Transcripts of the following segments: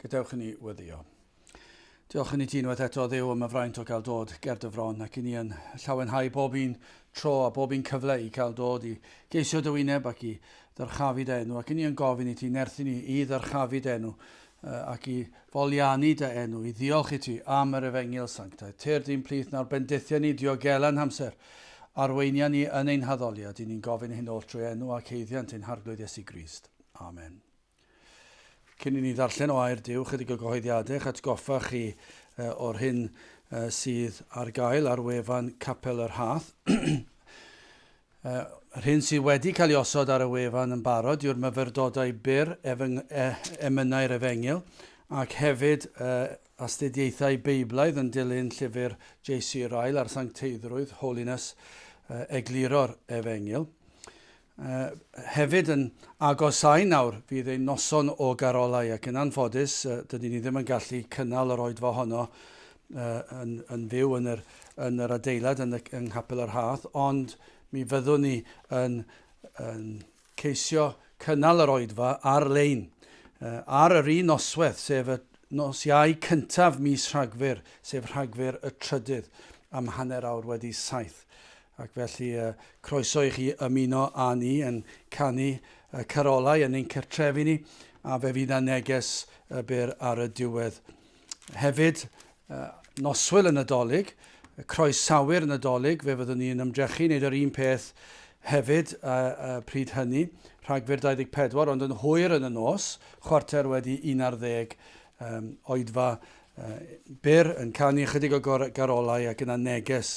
Gadewch i ni weddio. Diolch i ni ti unwaith eto, Dduw, am y fraint o gael dod ger dy fron ac i ni yn llawenhau bob un tro a bob un cyfle i cael dod i geisio dy wyneb ac i ddyrchafu dy enw ac i ni yn gofyn i ti nerthu ni i ddyrchafu dy enw ac i foliannu dy enw, i ddiolch i ti am yr efengyl sanctaidd. Tyrd i'n plith nawr, bendithia ni, diogela'n hamser, arweinia ni yn ein haddoliad, i ni'n gofyn hyn oll trwy enw ac haeddiant ein Harglwydd Iesu Grist. Amen. Cyn i ni ddarllen o air Duw, chydig o gyhoeddiadau eich atgoffa chi o'r hyn sydd ar gael ar wefan Capel yr Hath. Yr hyn sydd wedi cael ei osod ar y wefan yn barod yw'r myfyrdodau byr efyng, e, emynau'r efengyl ac hefyd astudiaethau Beiblaidd yn dilyn llyfr J.C. Ryle ar sancteiddrwydd, holiness, egluro'r efengyl. Hefyd yn agosáu nawr fydd ein noson o garolau ac yn anffodus dydyn ni ddim yn gallu cynnal yr oedfa honno yn, yn fyw yn yr, yn yr adeilad yn, y, yng Nghapel yr Hath, ond mi fyddwn ni yn, yn ceisio cynnal yr oedfa ar-lein ar yr un noswaith, sef y Nos Iau cyntaf mis Rhagfyr, sef Rhagfyr y trydydd, am hanner awr wedi saith. Ac felly, croeso i chi ymuno â ni yn canu y carolau yn ein cartrefi ni, a fe fydd 'na neges byr ar y diwedd. Hefyd, noswyl y Nadolig, croesawu'r Nadolig, fe fyddwn ni'n ymdrechu i wneud yr un peth hefyd pryd hynny, Rhagfyr 24, ond yn hwyr yn y nos, chwarter wedi 11, oedfa byr yn canu ychydig o garolau ac yna neges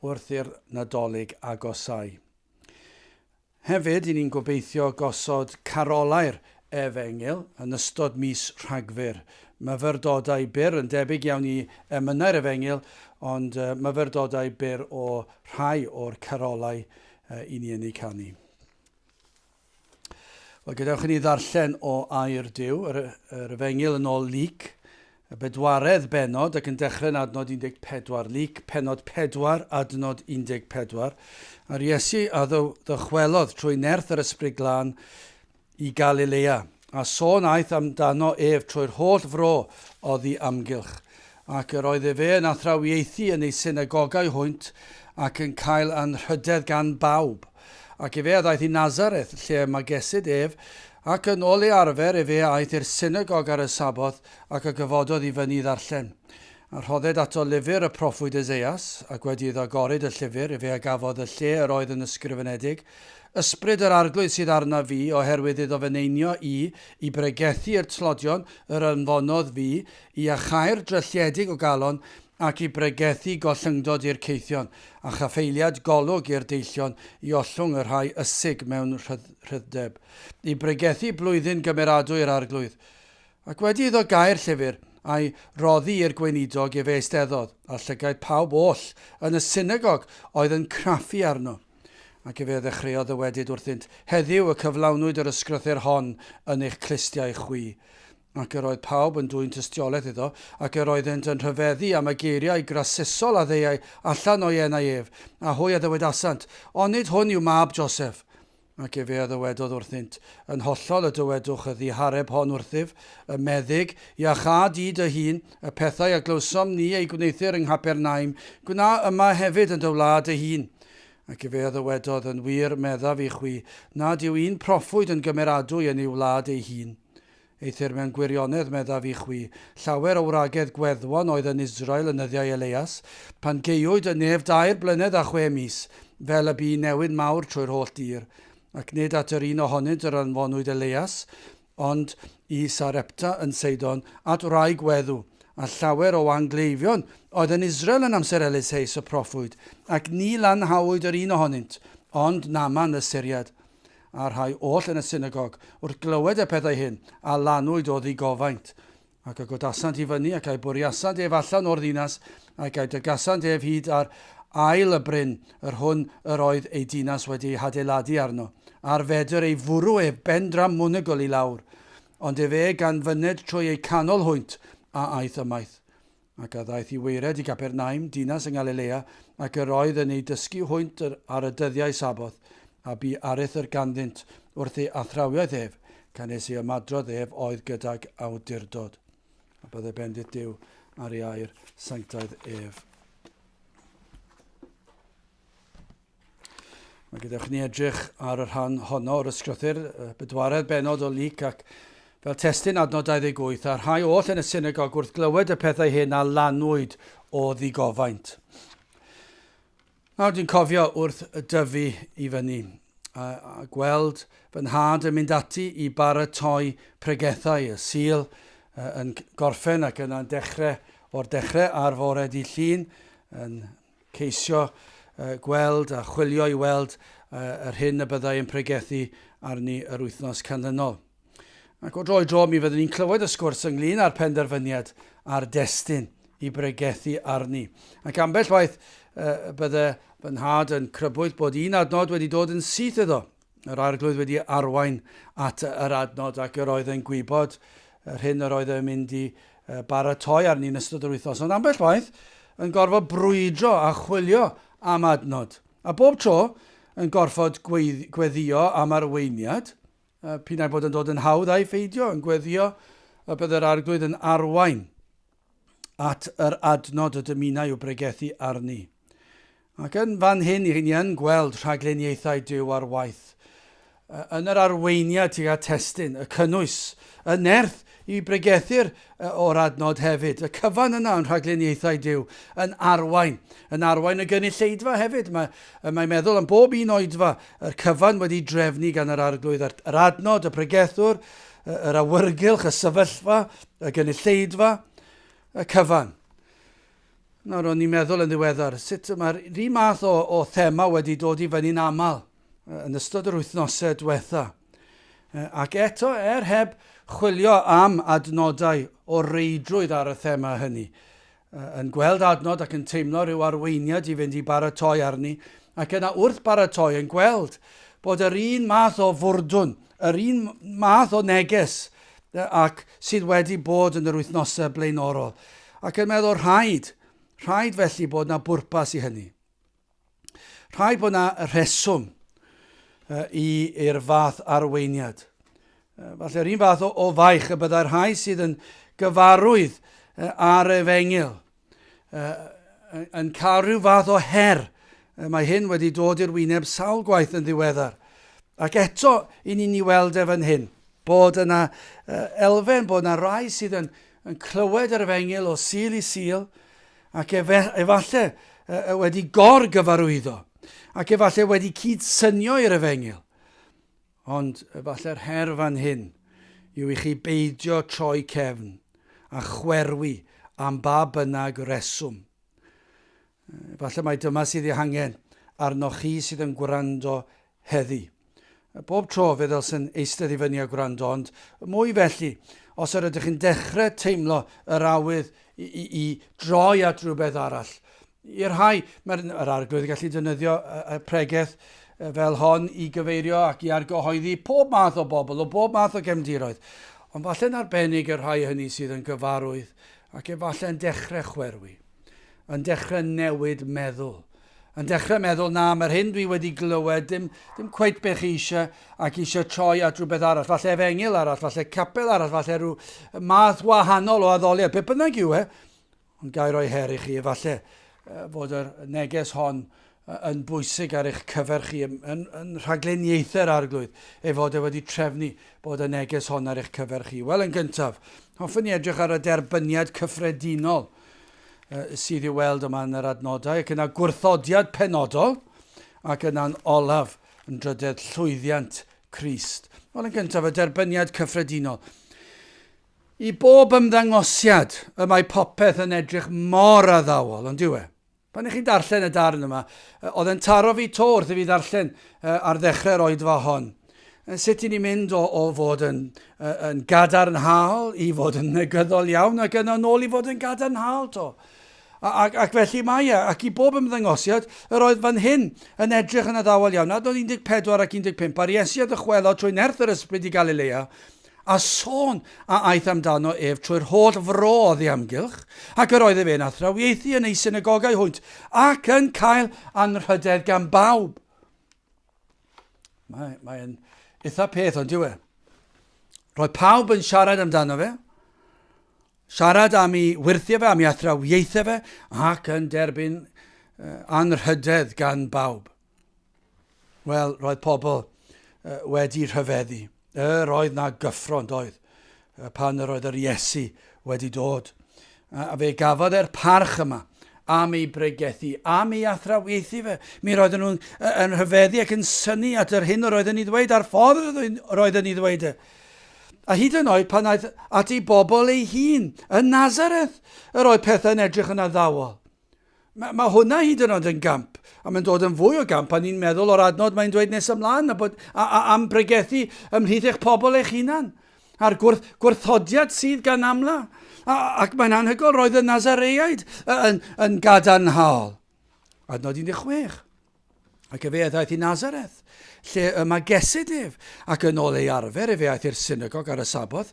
wrth i'r Nadolig agosáu. Hefyd, i ni'n gobeithio gosod carolau'r Efengyl yn ystod mis Rhagfyr. Myfyrdodau byr yn debyg iawn i emynau'r Efengyl, ond myfyrdodau byr o rhai o'r carolau i ni yn eu canu. Wel, gadewch i ni ddarllen o air Duw, yr, yr Efengyl yn ôl Luc, y bedwaredd bennod ac yn dechrau yn adnod 14. Luc, pennod 4, adnod 14. A'r Iesu a ddychwelodd trwy nerth yr Ysbryd Glân i Galilea, a sôn aeth amdano ef trwy'r holl fro oddi amgylch. Ac yr oedd efe yn athrawiaethu yn eu synagogau hwynt, ac yn cael anrhydedd gan bawb. Ac efe a ddaeth i Nazareth, lle y magesid ef, ac yn ôl ei arfer efe a aeth i'r synagog ar y Saboth, ac a gyfododd i fyny i ddarllen. A rhodded ato lyfr y proffwyd Eseias, ac wedi iddo agoryd y llyfr, efe a gafodd y lle yr oedd yn ysgrifenedig, Ysbryd yr Arglwydd sydd arnaf fi, oherwydd iddo fy neinio i, i bregethu i'r tlodion, yr anfonodd fi, i iachau'r drylliedig o galon, ac i bregethu gollyngdod i'r caethion, a chaffaeliad golwg i'r deillion, i ollwng y rhai ysig mewn rhyddeb, i bregethu blwyddyn gymeradwy yr Arglwydd. Ac wedi iddo gau'r llyfr, a'i roddi i'r gweinidog, efe eisteddodd, a llygaid pawb oll yn y synagog oedd yn craffu arno. Ac efe a ddechreuodd ddywedyd wrthynt, Heddiw y cyflawnwyd yr ysgrythur hon yn eich clustiau chwi. Ac yr oedd pawb yn dwyn tystiolaeth iddo, ac yr oeddent yn rhyfeddu am y geiriau grasusol a ddeuai allan o'i enau ef, a hwy a ddywedasant, Onid hwn yw mab Joseph? Ac efe a ddywedodd wrthynt, Yn hollol y dywedwch y ddihareb hon wrthyf, y meddyg, iachâ di dy hun, y pethau a glywsom ni eu gwneuthur yng Nghapernaum, gwna yma hefyd yn dy wlad dy hun. Ac efe a ddywedodd, Yn wir, meddaf i chwi, nad yw un proffwyd yn gymeradwy yn ei wlad ei hun. Eithr mewn gwirionedd, meddaf i chwi, llawer o wragedd gweddwon oedd yn Israel yn nyddiau Eleias, pan gaewyd y nef dair blynedd a chwe mis, fel y bu newyn mawr trwy'r holl dir. Ac nid at yr un ohonynt yr anfonwyd Eleias, ond i Sarepta yn Seidon, at wraig weddw. A llawer o wangleifion oedd yn Israel yn amser Eliseus y proffwyd, ac ni lanhawyd yr un ohonynt, ond Naaman y Syriad. A'r rhai oll yn y synagog, wrth glywed y pethau hyn, a lanwyd o ddigofaint. Ac a godasant i fyny, ac a'i bwriasant ef allan o'r ddinas, ac a'i dygasant ef hyd ar ael y bryn, yr hwn yr oedd ei dinas wedi ei hadeiladu arno, ar fedr ei fwrw ef bendramwnwgl i lawr. Ond efe, gan fyned trwy eu canol hwynt, a aeth ymaith. Ac a ddaeth i waered i Gapernaum, dinas yng Ngalilea, ac yr oedd yn eu dysgu hwynt ar y dyddiau Saboth, a bu aruthr ganddynt wrth ei athrawiaeth ef, canys ei ymadrodd ef oedd gydag awdurdod. A byddai bendith Duw ar ei air sanctaidd ef. Mae gadewch ni edrych ar y rhan honno o'r ysgrythyr, y bedwaredd benod o Luc ac fel testun adnod 28, a rhai oll yn y synagog wrth glywed y pethau hyn a lanwyd o ddigofaint. Nawr dwi'n cofio wrth dyfu i fyny a, a gweld fy nhad yn mynd ati i baratoi pregethau y Sul yn gorffen ac yna'n dechrau o'r dechrau ar fore di llun yn ceisio gweld a chwilio i weld yr hyn y byddai yn pregethu arni yr wythnos canlynol. Ac o dro i dro mi fyddwn ni'n clywed y sgwrs ynglyn â'r penderfyniad a'r destun i bregethu arni. Ac ambell waith bydde fy nhad yn crybwyll bod un adnod wedi dod yn syth iddo. Yr arglwydd wedi arwain at yr adnod ac yr oedd e'n gwybod yr hyn yr oedd e'n mynd i baratoi arni yn ystod yr wythnos. Ond ambell waith yn gorfod brwydro a chwilio am adnod. A bob tro yn gorfod gweddio am arweiniad, p'un ai bod yn dod yn hawdd ai pheidio, yn gweddio y bydd yr arglwydd yn arwain at yr adnod y dymunai i'w bregethu arni. Ac yn fan hyn, i ni yn gweld rhagluniaethau Duw ar waith. Yn yr arweiniad tuag at testun, y cynnwys, y nerth i bregethu'r o'r adnod hefyd, y cyfan yna yn rhagluniaethau Duw yn arwain, yn arwain y gynulleidfa hefyd. Mae, mae meddwl am bob un oedfa, yr cyfan wedi drefnu gan yr arglwydd, yr, yr adnod, y pregethwr, yr awyrgylch, y sefyllfa, y gynulleidfa, y cyfan. Nawr, o'n i'n meddwl yn ddiweddar sut mae'r un math o, o thema wedi dod i fyny'n aml yn ystod yr wythnosau diwetha. Ac eto, er heb chwilio am adnodau o reidrwydd ar y thema hynny, yn gweld adnod ac yn teimlo rhyw arweiniad i fynd i baratoi arni, ac yna wrth baratoi yn gweld bod yr un math o fwrdwn, yr un math o neges ac sydd wedi bod yn yr wythnosau blaenorol. Ac yn meddwl rhaid, rhaid felly bod na bwrpas i hynny. Rhaid bod na rheswm i'r fath arweiniad. Falle'r un fath o, o faich y byddai'r rhai sydd yn gyfarwydd ar efengyl yn cael rhyw fath o her. Mae hyn wedi dod i'r wyneb sawl gwaith yn ddiweddar. Ac eto, i ni'n ei weld e fan hyn, bod yna elfen, bod yna rai sydd yn, yn clywed yr efengyl o Sul i Sul, ac efallai wedi gor-gyfarwyddo, ac efallai wedi cyd-synio i'r efengyl. Ond efallai'r her fan hyn yw i chi beidio troi cefn a chwerwi am ba bynnag reswm. Efallai mai dyma sydd ei hangen arnoch chi sydd yn gwrando heddi. Bob tro fe ddylsen eistedd i fyny a gwrando, ond mwy felly, os yr ydych chi'n dechrau teimlo yr awydd i, i, i droi at rhywbeth arall. I'r rhai, mae'r yr arglwydd yn gallu defnyddio y, y pregeth fel hon i gyfeirio ac i argyhoeddi pob math o bobl, o bob math o gefndiroedd. Ond falle'n arbennig y rhai hynny sydd yn gyfarwydd ac efallai'n dechrau chwerwi. yn dechrau newid meddwl. Yn dechrau meddwl, na, mae'r hyn dwi wedi glywed, dim, dim cweit be chi eisiau, ac eisiau troi at rhywbeth arall, falle efengyl arall, falle capel arall, falle rhyw math wahanol o addoliad, be bynnag yw e. Ond gai roi her i chi, efallai fod yr neges hon yn bwysig ar eich cyfer chi, yn, yn, yn rhagluniaethau'r arglwydd, ei fod e wedi trefnu bod y neges hon ar eich cyfer chi. Wel, yn gyntaf, hoffwn i edrych ar y derbyniad cyffredinol sydd i'w weld yma yn yr adnodau, ac yna gwrthodiad penodol, ac yna'n olaf yn drydedd llwyddiant Crist. Wel, yn gyntaf, y derbyniad cyffredinol. I bob ymddangosiad y mae popeth yn edrych mor addawol, ond yw e? Pan ych chi'n darllen y darn yma, oedd e'n taro fi to wrth i fi ddarllen ar ddechrau'r oedfa hon. Sut i ni mynd o, o fod yn, yn gadarnhaol i fod yn negyddol iawn ac yna nôl i fod yn gadarnhaol to. Ac, ac felly mae e, ac i bob ymddangosiad, yr oedd fan hyn yn edrych yn addawol iawn. Adnod 14 ac 15, a'r Iesu a ddychwelodd trwy nerth yr ysbryd i Galilea, A sôn a aeth amdano ef trwy'r holl fro oddi amgylch, ac yr oedd ef yn athrawiaethu yn eu synagogau hwynt, ac yn cael anrhydedd gan bawb. Mae'n mae eitha peth, ond yw e? Roedd pawb yn siarad amdano fe. Siarad am ei wyrthiau fe, am ei athrawiaethau fe, ac yn derbyn anrhydedd gan bawb. Wel, roedd pobl wedi rhyfeddu. Yr oedd na gyffro yn doedd pan yr oedd yr Iesu wedi dod. A fe gafodd e'r parch yma am ei bregethu, am ei athrawiaethu fe. Mi roedden nhw'n yn rhyfeddu ac yn synnu at yr hyn yr oedden ni ddweud a'r ffordd yr oedden ni ddweud e. A hyd yn oed pan aeth at ei bobl ei hun yn Nazareth, yr oedd pethau'n edrych yn addawol. Mae, mae hwnna hyd yn oed yn gamp, a mae'n dod yn fwy o gamp pan ni'n meddwl o'r adnod mae'n dweud nes ymlaen a bod, a, a, am bregethu ymhlith eich pobl eich hunan, a'r gwrth, gwrthodiad sydd gan amla. A, ac mae'n anhygoel, roedd y Nazareiaid yn, yn gadarnhaol. Adnod 16. Ac efe ddaeth i Nazareth, lle y magesid ef, ac yn ôl ei arfer efe aeth i'r synagog ar y Saboth,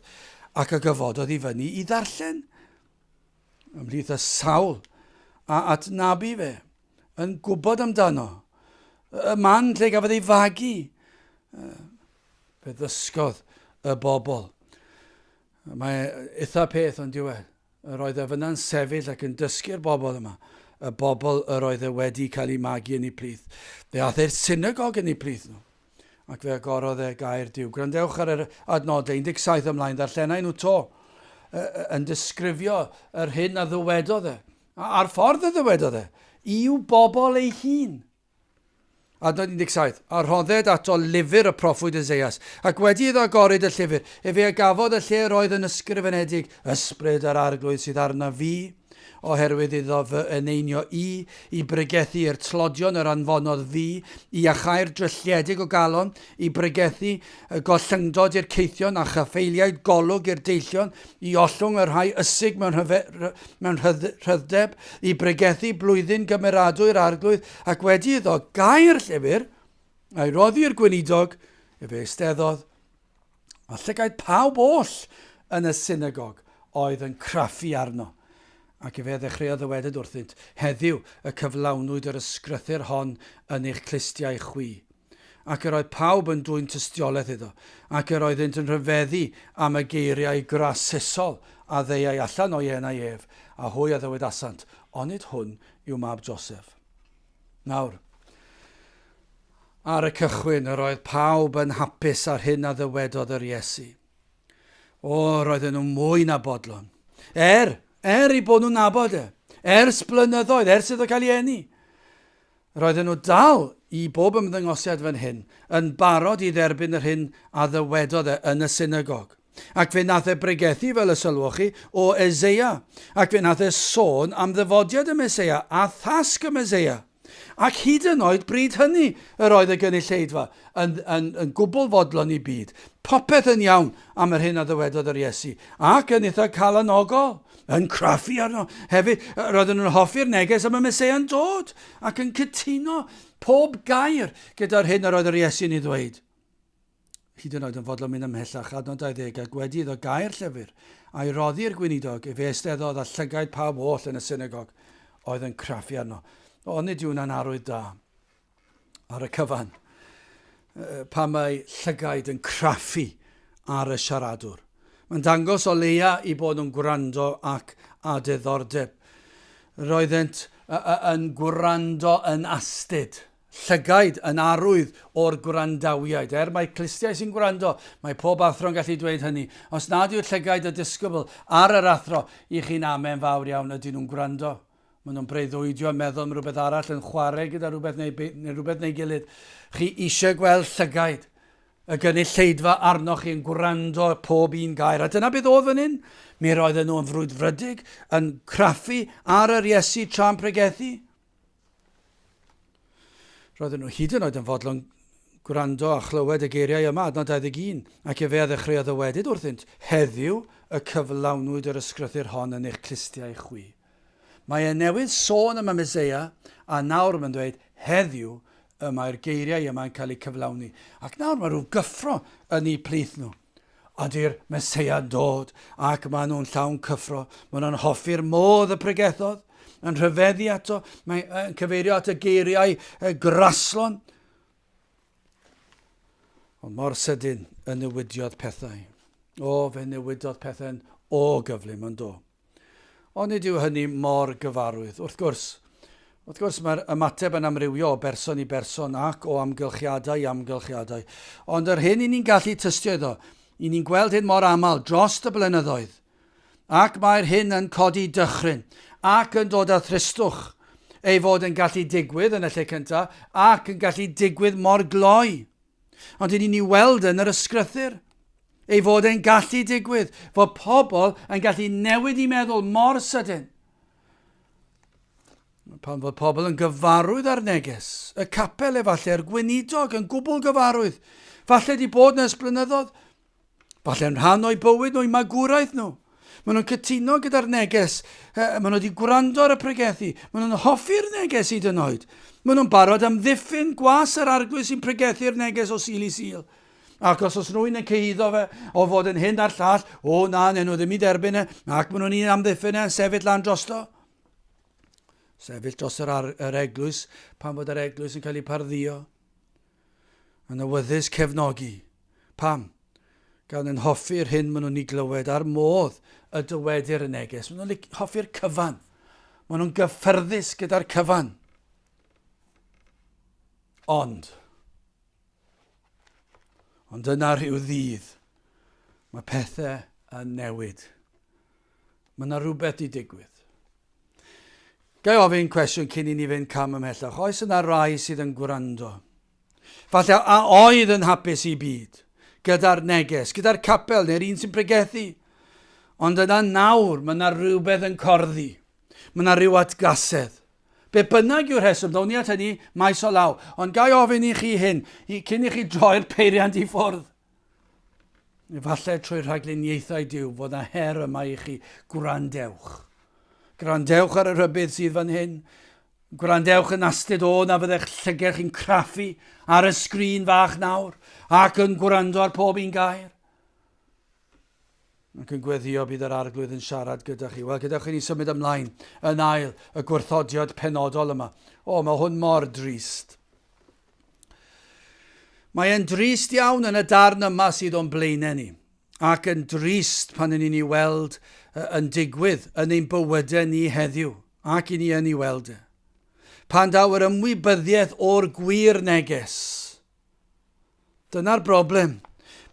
ac y gyfododd i fyny i ddarllen. Ymhlith y sawl a adnabu fe, yn gwybod amdano, y man lle gafodd ei fagu, fe ddysgodd y bobl. Mae eitha peth ond diwedd. Yr oedd e fyna'n sefyll ac yn dysgu'r bobl yma, y bobl yr oedd e wedi cael eu magu yn eu plith. Fe aeth e'r synagog yn eu plith nhw, ac fe agorodd e gair Duw. Gwrandewch ar yr adnodau 17 ymlaen, ddarllenai nhw to, yn disgrifio yr hyn a ddywedodd e, a'r ffordd y ddywedodd e, i'w bobl ei hun. Adnod 17. A rhodded ato lyfr y proffwyd Eseias, ac wedi iddo agoryd y llyfr, efe a gafodd y lle yr oedd yn ysgrifenedig, Ysbryd yr Arglwydd sydd arnaf fi, oherwydd iddo fy eneinio i, i bregethu i'r tlodion yr anfonodd fi, i iachau'r drylliedig o galon, i bregethu y gollyngdod i'r caethion a chaffaeliaid golwg i'r deillion, i ollwng y rhai ysig mewn, rhyfe, mewn rhyddeb, i bregethu blwyddyn gymeradwy'r Arglwydd, ac wedi iddo gau'r llyfr, a'i roddi i'r gweinidog, efe eisteddodd, a llygaid pawb oll yn y synagog oedd yn craffu arno. Ac efe a ddechreuodd ddywedyd wrthynt, Heddiw y cyflawnwyd yr ysgrythur hon yn eich clustiau chwi. Ac yr oedd pawb yn dwyn tystiolaeth iddo, ac yr oeddynt yn rhyfeddu am y geiriau grasusol a ddeuai allan o'i enau ef, a hwy a ddywedasant, Onid hwn yw mab Joseph? Nawr, ar y cychwyn, yr oedd pawb yn hapus â'r hyn a ddywedodd yr Iesu. O, roedden nhw mwy na bodlon. Er, er i bod nhw'n nabod e, ers blynyddoedd, ers iddo cael ei eni. Roedden nhw dal i bob ymddangosiad fan hyn, yn barod i dderbyn yr hyn a ddywedodd e yn y synagog. Ac fe nath e bregethu, fel y sylwoch chi, o Eseia, ac fe nath e sôn am ddyfodiad y Meseia a thasg y Meseia. Ac hyd yn oed bryd hynny yr oedd y gynulleidfa yn, yn, yn gwbl fodlon i byd. Popeth yn iawn am yr hyn a ddywedodd yr Iesu, ac yn eitha calanogol, yn craffu arno. Hefyd, roedden nhw'n hoffi'r neges am y Meseia'n dod, ac yn cytuno pob gair gyda'r hyn yr oedd yr Iesu'n ei ddweud. Hyd yn oed yn fodlon mynd ymhellach, adnod 20, ac wedi iddo gau'r llyfr, a'i roddi i'r gweinidog, efe eisteddodd a llygaid pawb oll yn y synagog oedd yn craffu arno. O, nid yw hwnna'n arwydd da. Ar y cyfan, pan mae llygaid yn craffu ar y siaradwr. Mae'n dangos o leia i bod nhw'n gwrando ac â diddordeb. Roeddent yn gwrando yn astud. Llygaid yn arwydd o'r gwrandawiaid. Er mai clustiau sy'n gwrando, mae pob athro'n gallu dweud hynny. Os nad yw llygaid y disgybl ar yr athro, i chi'n amen fawr iawn ydyn nhw'n gwrando. Maen nhw'n breuddwydio, yn meddwl am rhywbeth arall, yn chwarae gyda rhywbeth neu, neu rhywbeth neu gilydd. Chi eisiau gweld llygaid y gynulleidfa arnoch chi yn gwrando pob un gair. A dyna beth oedd fan hyn. Mi roedden nhw yn frwdfrydig, yn craffu ar yr Iesu tra'n pregethu. Roedden nhw hyd yn oed yn fodlon gwrando a chlywed y geiriau yma, adnod 21, ac efe a ddechreuodd ddywedyd wrthynt, Heddiw y cyflawnwyd yr ysgrythur hon yn eich clustiau chwi. Mae e newydd sôn am y Meseia, a nawr mae'n dweud, heddiw y mae'r geiriau yma'n cael eu cyflawni. Ac nawr mae rhyw gyffro yn eu plith nhw. Ydy'r Meseia'n dod, ac maen nhw'n llawn cyffro. Maen nhw'n hoffi'r modd y pregethodd, yn rhyfeddu ato, mae'n cyfeirio at y geiriau graslon. Ond mor sydyn y newidiodd pethau. O, fe newidodd pethau'n o gyflym, yn do. Ond nid yw hynny mor gyfarwydd. Wrth gwrs, wrth gwrs mae'r ymateb yn amrywio o berson i berson ac o amgylchiadau i amgylchiadau. Ond yr hyn i ni'n gallu tystio iddo, i ni'n gweld hyn mor aml dros y blynyddoedd, ac mae'r hyn yn codi dychryn ac yn dod â thristwch ei fod yn gallu digwydd yn y lle cyntaf ac yn gallu digwydd mor gloi. Ond i ni'n ei weld yn yr ysgrythur, ei fod e'n gallu digwydd, fod pobl yn gallu newid i meddwl mor sydyn. Pan fod pobl yn gyfarwydd â'r neges, y capel efallai, yr gweinidog yn gwbl gyfarwydd, falle di bod nes blynyddoedd, Falle'n rhan o'u bywyd nhw, eu magwraeth nhw. Maen nhw'n cytuno gyda'r neges. Maen nhw wedi gwrando ar y pregethu. Maen nhw'n hoffi'r neges hyd yn oed. Maen nhw'n barod am ddiffyn gwas yr arglwydd sy'n pregethu'r neges o Sul i Sul. Ac os oes rhywun yn cyhuddo fe o fod yn hyn a'r llall, o na, neu nhw ddim i dderbyn e, ac maen nhw'n un amddiffyn e, sefyll lan drosto. Sefyll dros yr, ar, yr eglwys pan fod yr eglwys yn cael ei parddio. Yn awyddus cefnogi. Pam? Gan yn hoffi'r hyn maen nhw'n ei glywed a'r modd y dywedir y neges. Maen nhw'n hoffi'r cyfan. Maen nhw'n gyffyrddus gyda'r cyfan. Ond, ond yna rhyw ddydd, mae pethau yn newid. Mae yna rhywbeth di digwydd. Ga i ofyn cwestiwn cyn i ni fynd cam ymhellach? Oes yna rai sydd yn gwrando? Falle a oedd yn hapus i byd, gyda'r neges, gyda'r capel neu'r un sy'n pregethu. Ond yna nawr, mae yna rhywbeth yn corddi. Mae yna rhyw atgasedd. Be bynnag yw'r rheswm, ddown ni at hynny maes o law. Ond ga i ofyn i chi hyn, cyn i chi droi'r peiriant i ffwrdd. Efallai trwy rhagluniaethau Duw fod na her yma i chi. Gwrandewch. Gwrandewch ar y rhybudd sydd fan hyn. Gwrandewch yn astud o na fyddech llyged chi'n craffu ar y sgrin fach nawr ac yn gwrando ar pob un gair. Ac yn gweddio bydd yr arglwydd yn siarad gyda chi. Wel, gadewch i ni symud ymlaen yn ail y gwrthodiad penodol yma. O, mae hwn mor drist. Mae e'n drist iawn yn y darn yma sydd o'n blaenau ni, ac yn drist pan yn ni'n ei weld yn digwydd yn ein bywydau ni heddiw, ac i ni yn ei weld e. Pan daw yr ymwybyddiaeth o'r gwir neges. Dyna'r broblem.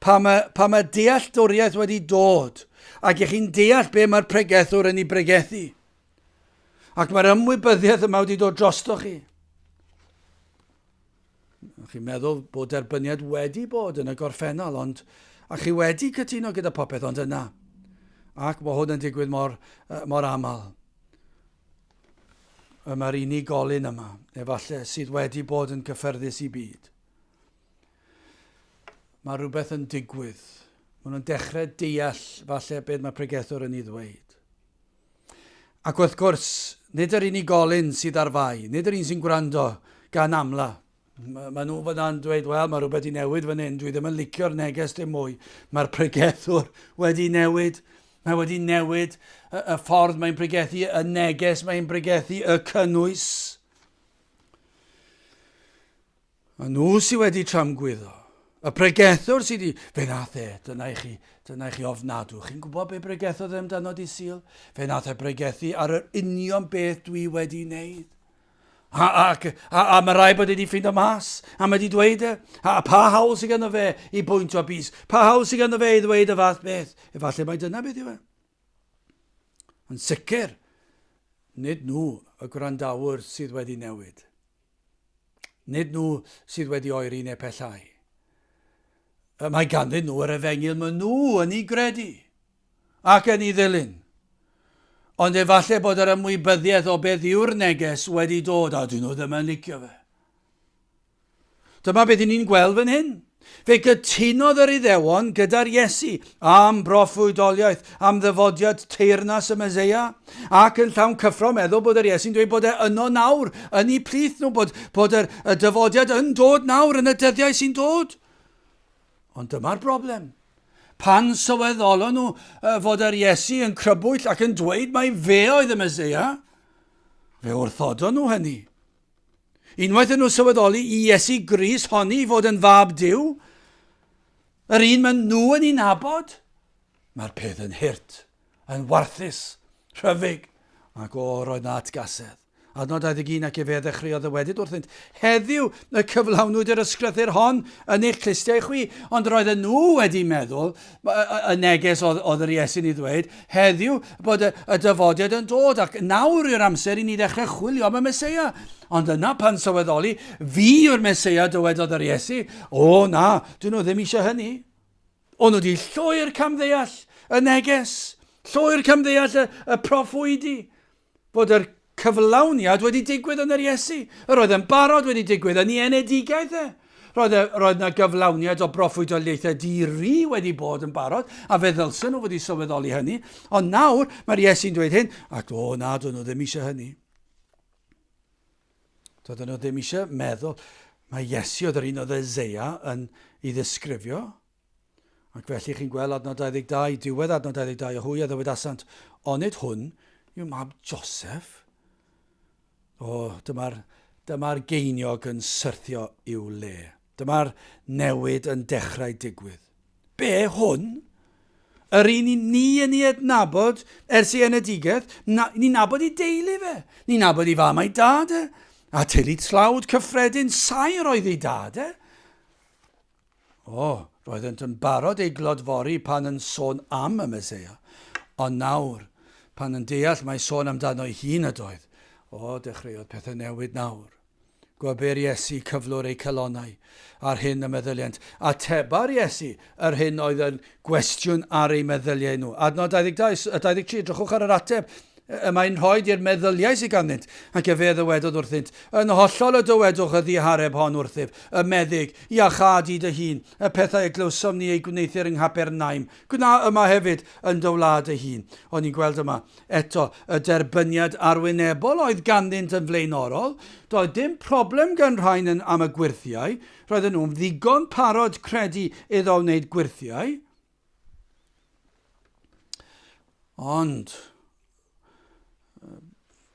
Pa mae, pa mae dealltwriaeth wedi dod, ac i chi'n deall be mae'r pregethwr yn ei bregethu, ac mae'r ymwybyddiaeth yma wedi dod drosto chi, Chi'n meddwl bod derbyniad wedi bod yn y gorffennol, ond a chi wedi cytuno gyda popeth, ond yna. Ac mae hwn yn digwydd mor, mor aml. Y mae'r unigolyn yma, efallai, sydd wedi bod yn gyffyrddus i byd. Mae rhywbeth yn digwydd. Maen nhw'n dechrau deall falle beth mae pregethwr yn ei ddweud. Ac wrth gwrs, nid yr unigolyn sydd ar fai, nid yr un sy'n gwrando gan amla. Mae nhw fyna'n dweud, wel, mae rhywbeth i newid fan hyn, dwi ddim yn licio'r neges dim mwy. Mae'r pregethwr wedi newid. Mae wedi newid y, y ffordd mae'n pregethu, y neges mae'n pregethu, y cynnwys. A nhw sydd wedi tramgwyddo. Y pregethwr sydd wedi... Fe nath e, dyna i chi, dyna i chi ofnadw. Chi'n gwybod be bregethodd e amdano di Sul? Fe nath e bregethu ar yr union beth dwi wedi wneud. A, ac, a, a mae rai bod wedi ffeindio mas, a mae wedi dweud e. A, a pa hawl sydd ganddo fe i bwyntio bys? Pa hawl sydd ganddo fe i ddweud y fath beth? Efallai mai dyna beth yw e. Yn sicr, nid nhw y gwrandawyr sydd wedi newid. Nid nhw sydd wedi oeri neu pellhau. Mae ganddyn nhw yr efengyl maen nhw yn ei gredu ac yn ei ddilyn. Ond efallai bod yr ymwybyddiaeth o beth yw'r neges wedi dod a dyn nhw ddim yn licio fe. Dyma beth ni'n gweld fan hyn. Fe gytunodd yr Iddewon gyda'r Iesu am broffwydoliaeth, am ddyfodiad teyrnas y Meseia, ac yn llawn cyffro meddwl bod yr Iesu'n dweud bod e yno nawr, yn eu plith nhw, bod, bod yr, y dyfodiad yn dod nawr yn y dyddiau sy'n dod. Ond dyma'r broblem. Pan sylweddolon nhw fod yr Iesu yn crybwyll ac yn dweud mai fe oedd y Meseia, fe wrthodon nhw hynny. Unwaith yn nhw sylweddoli i Iesu Grist honni i fod yn fab Duw, yr un maen nhw yn ei nabod, mae'r peth yn hurt, yn warthus, rhyfyg. Ac o, roedd na atgasedd. Adnod 21 Ac efe a ddechreuodd ddywedyd wrthynt, Heddiw y cyflawnwyd yr ysgrythur hon yn eich clustiau chwi. Ond roedden nhw wedi meddwl, y neges oedd, oedd yr Iesu'n ei ddweud, heddiw bod y, y dyfodiad yn dod ac nawr yw'r amser i ni ddechrau chwilio am y Meseia. Ond yna pan sylweddoli, fi yw'r Meseia, dywedodd yr Iesu, o na, dyn nhw ddim eisiau hynny. O'n nhw wedi llwyr camddeall y neges, llwyr camddeall y, y proffwydi, bod yr cyflawniad wedi digwydd yn yr Iesu. Yr oedd yn barod wedi digwydd yn ei enedigaeth e. Roedd, e, roedd yna gyflawniad o broffwydoliaethau di-ri wedi bod yn barod, a fe ddylsen nhw wedi sylweddoli hynny. Ond nawr, mae'r Iesu'n dweud hyn, ac o na, dyn nhw ddim eisiau hynny. Doedden nhw ddim eisiau meddwl mae Iesu oedd yr un oedd Eseia yn ei ddisgrifio. Ac felly chi'n gweld adnod 22, diwedd adnod 22, a hwy a ddywedasant, onid hwn yw mab Joseph? O, dyma'r dyma geiniog yn syrthio i'w le. Dyma'r newid yn dechrau digwydd. Be hwn? Yr un i ni yn ei adnabod ers ei enedigaeth, na, ni'n nabod ei deulu fe. Ni'n nabod ei fam a'i dad e. A teulu tlawd cyffredin saer oedd ei dad e. O, roeddent yn barod ei glodfori pan yn sôn am y Meseia. Ond nawr, pan yn deall mai sôn amdano'i hun ydoedd, o, dechreuodd pethau newid nawr. Gwabu'r Iesu cyflwr eu calonnau a'r hyn y meddylient. Ateba'r Iesu yr hyn oedd yn gwestiwn ar eu meddyliau nhw. Adnod 22 a 23, drychwch ar yr ateb y mae'n rhoi i'r meddyliau sydd ganddynt. Ac efe a ddywedodd wrthynt, Yn hollol y dywedwch y ddihareb hon wrthyf, y meddyg, iachâ di dy hun, y pethau y glywsom ni eu gwneuthur yng Nghapernaum, gwna yma hefyd yn dy wlad dy hun. O'n i'n gweld yma, Eto, y derbyniad arwynebol oedd ganddynt yn flaenorol, doedd dim problem gan rhain yn am y gwyrthiau, roedden nhw'n ddigon parod credu iddo wneud gwyrthiau. Ond,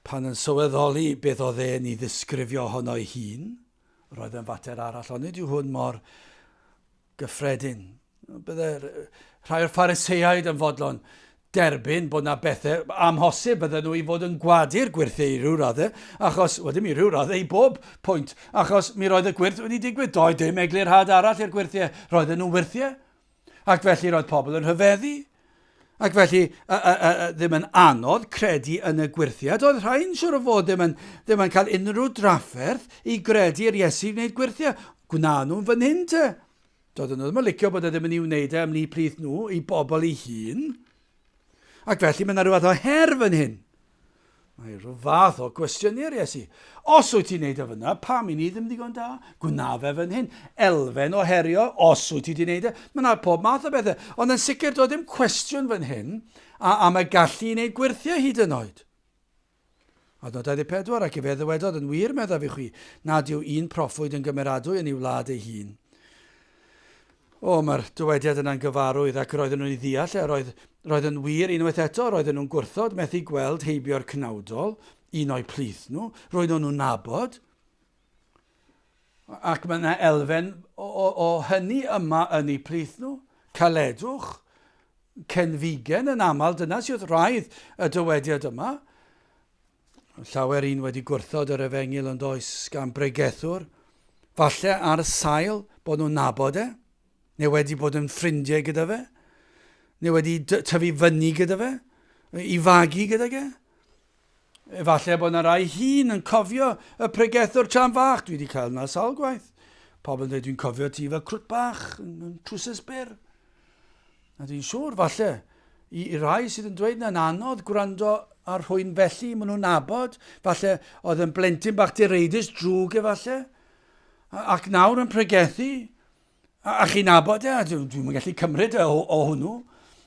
pan yn sylweddoli beth oedd e'n ei ddisgrifio ohono ei hun, roedd yn fater arall, ond nid yw hwn mor gyffredin. Bydde rhai o'r Phariseaid yn fodlon derbyn bod na bethau amhosib bydden nhw i fod yn gwadu'r gwyrthiau i ryw raddau, achos, wel dim i ryw raddau, i bob pwynt, achos mi roedd y gwyrth wedi digwydd, doedd dim eglurhad arall i'r gwyrthiau, roedden nhw'n wyrthiau. Ac felly roedd pobl yn rhyfeddu. Ac felly, y, y, y, y, ddim yn anodd credu yn y gwyrthiau. Doedd rhai'n siŵr o fod ddim yn, ddim yn cael unrhyw drafferth i gredu'r Iesu wneud gwyrthiau. Gwna nhw'n fan hyn te. Doedden nhw ddim yn licio bod e ddim yn ei wneud e ymhlith plith nhw, i bobl ei hun. Ac felly mae yna rhyw fath o her fan hyn. Mae rhyw fath o gwestiynu'r Iesu. Os wyt ti'n neud e fyna, pam i ni ddim ddigon da? Gwna fe fan hyn. Elfen o herio, os wyt ti wedi neud e. Mae yna pob math o bethau. Ond yn sicr, doedd dim cwestiwn fan hyn a, am y gallu i wneud gwyrthiau hyd yn oed. Adnod 24, Ac efe a ddywedodd, Yn wir, meddaf i chwi, nad yw un proffwyd yn gymeradwy yn ei wlad ei hun. O, mae'r dywediad yna'n gyfarwydd, ac roedden nhw'n ei ddeall e, roedd, roedd yn wir unwaith eto, roedden nhw'n gwrthod methu gweld heibio'r cnawdol, un o'u plith nhw, roedden nhw'n nabod. Ac mae yna elfen o, o, o hynny yma yn eu plith nhw, caledwch, cenfigen yn aml, dyna sydd wrth wraidd y dywediad yma. Llawer un wedi gwrthod yr efengyl yn does gan bregethwr, falle ar sail bod nhw'n nabod e, neu wedi bod yn ffrindiau gyda fe, neu wedi tyfu fyny gyda fe, i fagu gyda ge. Efallai bod yna rai hun yn cofio y pregethwr tra'n fach. Dwi wedi cael yna sawl gwaith. Pobl yn dweud, dwi'n cofio ti fel crwt bach, yn trwsus byr. A dwi'n siŵr, falle, i, i rai sydd yn dweud yna'n anodd gwrando ar rhywun felly, maen nhw'n nabod, falle oedd yn blentyn bach direidus drwg efallai, ac nawr yn pregethu, A, a chi'n nabod e, a dwi'n dwi gallu cymryd e o, o hwnnw.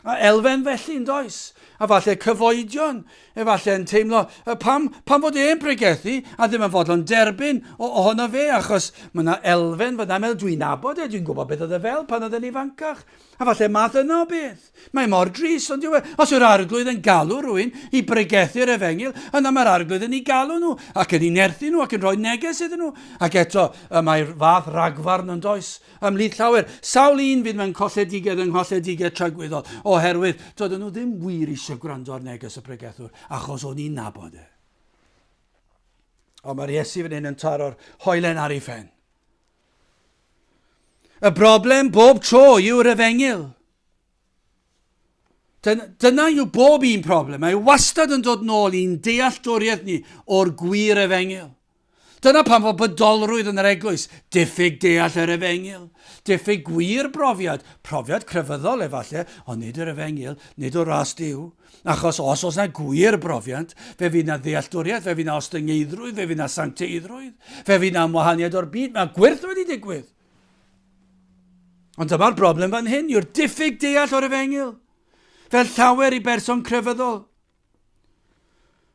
A elfen felly, yn does? A falle cyfoedion, efallai yn teimlo, pam, pam fod e'n pregethu a ddim yn fodlon derbyn o, ohono fe, achos mae yna elfen fyna, meddwl, dwi'n nabod e, dwi'n gwybod beth oedd e fel pan oedd e'n ifancach. A falle math yna o beth. Mae mor drist, ond yw e? Os yw'r arglwydd yn galw rhywun i bregethu'r efengyl, yna mae'r arglwydd yn ei galw nhw, ac yn ei nerthu nhw, ac yn rhoi neges iddyn nhw. Ac eto, y mae'r fath ragfarn yn does, ymhlith llawer. Sawl un fydd mewn colledigaeth yng ngholledigaeth tragwyddol, oherwydd doedden nhw ddim wir eisiau gwrando ar neges y pregethwr, achos o'n i'n nabod e. Ond mae'r Iesu fan hyn yn taro'r hoelen ar ei phen. Y broblem bob tro yw'r efengyl. Dyna yw bob un problem. Mae wastad yn dod nôl i'n dealltwriaeth ni o'r gwir efengyl. Dyna pam fod bydolrwydd yn yr eglwys, diffyg deall yr efengyl, diffyg gwir brofiad, profiad crefyddol efallai, ond nid yr efengyl, nid o ras Duw. Achos os oes na gwir brofiad, fe fydd na ddealltwriaeth, fe fydd na ostyngeiddrwydd, fe fydd na sancteiddrwydd, fe fydd na ymwahaniad o'r byd, mae gwyrth wedi digwydd. Ond dyma'r broblem fan hyn, yw'r diffyg deall o'r efengyl. Fel llawer i berson crefyddol.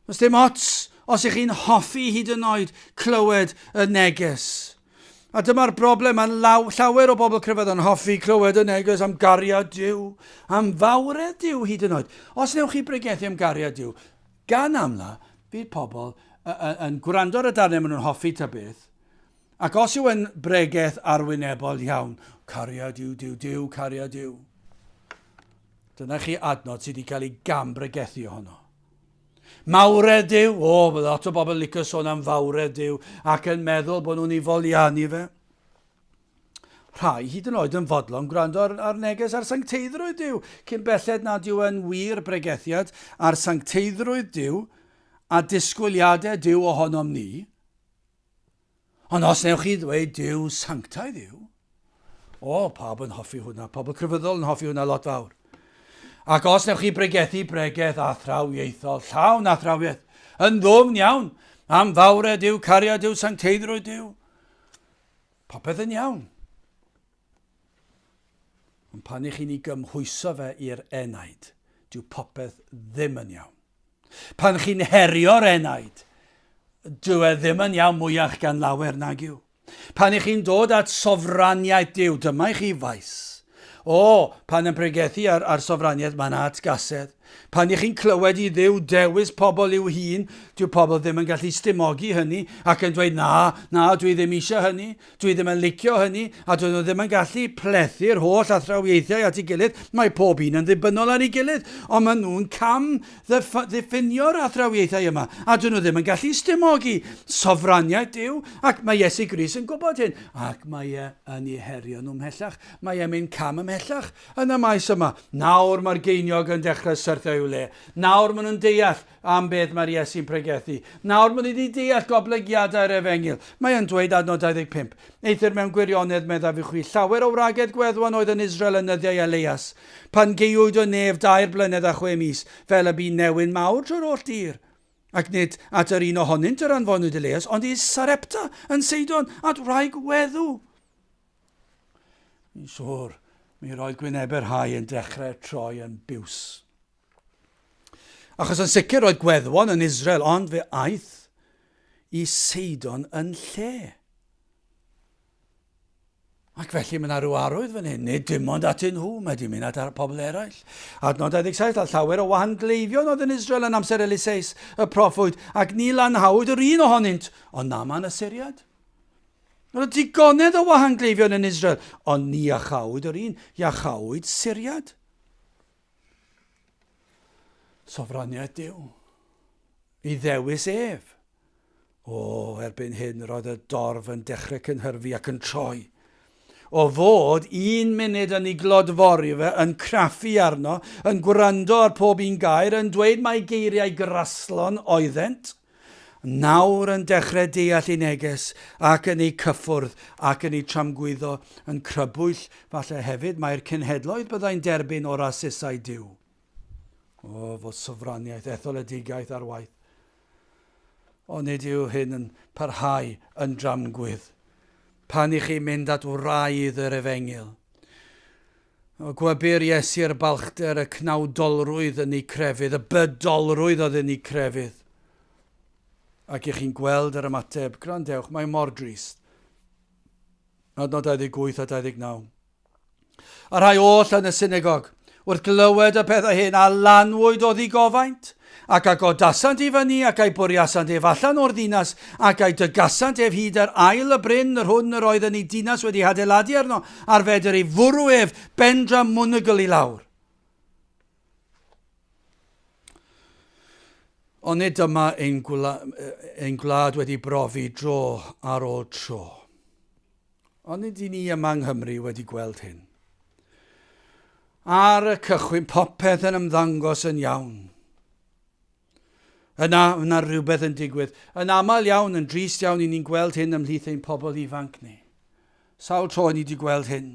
Does dim ots os ych chi'n hoffi hyd yn oed clywed y neges. A dyma'r broblem, mae law, llawer o bobl crefyddol yn hoffi clywed y neges am gariad Duw, am fawredd Duw hyd yn oed. Os newch chi bregethu am gariad Duw, gan amla, bydd pobl yn gwrando ar y darnau maen nhw'n hoffi ta beth, Ac os yw e'n bregeth arwynebol iawn, cariad yw Duw, Duw, cariad yw. Dyna chi adnod sydd wedi cael ei gambregethu ohono. Mawredd Duw, o, mae lot o bobl licio sôn am fawredd Duw ac yn meddwl bod nhw'n ei foliannu fe. Rhai hyd yn oed yn fodlon gwrando ar, ar neges ar sancteiddrwydd Duw, cyn belled nad yw yn wir bregethiad ar sancteiddrwydd Duw a disgwyliadau Duw ohonom ni, Ond os newch chi ddweud Duw sanctaidd yw, o, pawb yn hoffi hwnna, pobl crefyddol yn hoffi hwnna lot fawr. Ac os newch chi bregethu bregeth athrawiaethol, llawn athrawiaeth, yn ddwfn iawn, am fawred yw, cariad yw, sancteiddrwydd yw, popeth yn iawn. Ond pan i chi'n ei gymhwyso fe i'r enaid, dyw popeth ddim yn iawn. Pan chi'n herio'r enaid, dyw e ddim yn iawn mwyach gan lawer nag yw. Pan i chi'n dod at sofraniaeth Duw, dyma i chi faes. O, pan yn pregethu ar, ar sofraniaeth, mae'n atgasedd. Pan i chi'n clywed i Dduw dewis pobl i'w hun, dyw pobl ddim yn gallu stumogi hynny ac yn dweud, na, na, dwi ddim eisiau hynny. Dwi ddim yn licio hynny, a dydyn nhw ddim yn gallu plethu'r holl athrawiaethiau at ei gilydd, mae pob un yn ddibynnol ar ei gilydd, ond maen nhw'n cam ddiffinio'r athrawiaethau yma, a dydyn nhw ddim yn gallu stumogi sofraniaeth Duw, ac mae Iesu Grist yn gwybod hyn, ac mae e yn eu herio nhw ymhellach, mae e'n mynd cam ymhellach yn y maes yma. Nawr mae'r geiniog yn dechrau syrthio i'w le, nawr maen nhw'n deall am beth mae'r Iesu'n pregethu. Nawr maen nhw wedi deall goblygiadau'r efengyl. Mae e'n dweud adnod 25, Eithr mewn gwirionedd meddaf i chwi, llawer o wragedd gweddwon oedd yn Israel yn nyddiau Eleias, pan gaewyd y nef dair blynedd a chwe mis, fel y bu newyn mawr trwy'r holl dir. Ac nid at yr un ohonynt yr anfonwyd Eleias, ond i Sarepta yn Seidon, at wraig weddw. Fi'n siŵr, mi roedd gwynebau rhai yn dechrau troi yn biws. Achos yn sicr roedd gweddwon yn Israel, ond fe aeth i Seidon yn lle. Ac felly mae yna rhyw arwydd fan hyn, nid dim ond atyn nhw, mae di mynd at pobl eraill. Adnod 27, a llawer o wahangleifion oedd yn Israel yn amser Eliseus, y proffwyd, ac ni lanhawyd yr un ohonynt, ond Naaman y Syriad. Roedd digonedd o wahangleifion yn Israel, ond ni iachawyd yr un, iachawyd Syriad. Sofraniaeth Duw. I ddewis ef. O, erbyn hyn roedd y dorf yn dechrau cynhyrfu ac yn troi. O fod un munud yn ei glodfori fe, yn craffu arno, yn gwrando ar pob un gair, yn dweud mai geiriau graslon oeddent, nawr yn dechrau deall ei neges ac yn ei cyffwrdd ac yn ei tramgwyddo, yn crybwyll falle hefyd mai'r cenhedloedd byddai'n derbyn o rasusau Duw. O, fod sofraniaeth, etholedigaeth ar waith. Ond nid yw hyn yn parhau yn dramgwydd. Pan i chi mynd at wraidd yr efengyl, O, gwybyr Iesu'r balchder, y cnawdolrwydd yn eu crefydd, y bydolrwydd oedd yn eu crefydd. Ac i chi'n gweld yr ymateb, gwrandewch, mae mor drist. Adnod 28 a 29. A rhai oll yn y synagog, wrth glywed y pethau hyn, a lanwyd o ddigofaint, Ac a godasant i fyny, ac a'i bwriasant ef allan o'r ddinas, ac a'i dygasant ef hyd yr ail y bryn, yr hwn yr oedd yn ei dinas wedi hadeiladu arno, ar fedr ei fwrw ef bendramwnwgl i lawr. Ond nid dyma ein, gwla, ein gwlad wedi brofi dro ar ôl tro. Ond nid i ni yma yng Nghymru wedi gweld hyn. Ar y cychwyn popeth yn ymddangos yn iawn. Yna, yna rhywbeth yn digwydd. Yn aml iawn, yn drist iawn, i ni'n gweld hyn ymhlith ein pobl ifanc ni. Sawl tro ni wedi gweld hyn.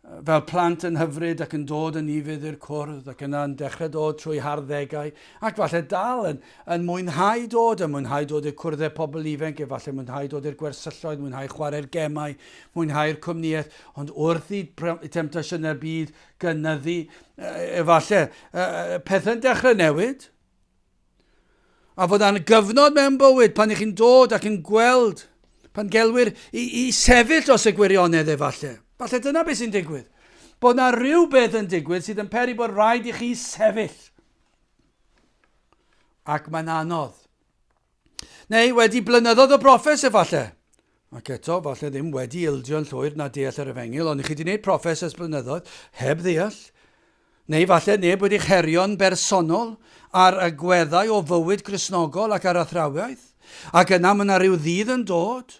Fel plant yn hyfryd ac yn dod yn ufudd i'r cwrdd ac yna yn dechrau dod trwy harddegau ac falle dal yn, yn mwynhau dod, yn mwynhau dod i'r cwrddau pobl ifanc, efallai mwynhau dod i'r gwersylloedd, mwynhau chwarae'r gemau, mwynhau'r cwmnïaeth, ond wrth i temtasiynau'r byd gynyddu, efallai pethau'n dechrau newid. A fod a'n gyfnod mewn bywyd pan ych chi'n dod ac yn gweld, pan gelwir i, i sefyll dros y gwirionedd efallai. Falle dyna beth sy'n digwydd. Bod na rhywbeth yn digwydd sydd yn peri bod rhaid i chi sefyll. Ac mae'n anodd. Neu wedi blynyddoedd o broffes efallai. Ac eto, falle ddim wedi ildio'n llwyr na deall yr efengyl, ond i chi wedi gwneud proffes ers blynyddoedd, heb ddeall. Neu falle neb wedi'ch herio'n bersonol ar agweddau o fywyd Gristnogol ac ar athrawiaeth. Ac yna mae yna rhyw ddydd yn dod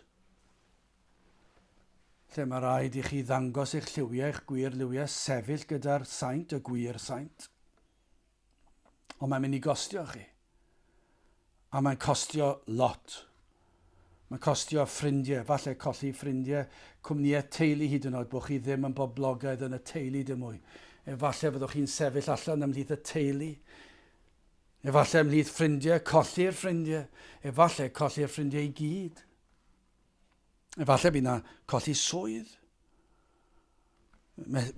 lle mae rhaid i chi ddangos eich lliwiau, eich gwir liwiau, sefyll gyda'r saint, y gwir saint. Ond mae'n mynd i gostio chi. A mae'n costio lot. Mae'n costio ffrindiau, falle colli ffrindiau, cwmnïau teulu hyd yn oed, bod chi ddim yn boblogaidd yn y teulu dim mwy. Efallai fyddwch chi'n sefyll allan ymhlith y teulu. Efallai ymhlith ffrindiau, colli'r ffrindiau. Efallai colli'r ffrindiau i gyd. Efallai bydd yna colli swydd.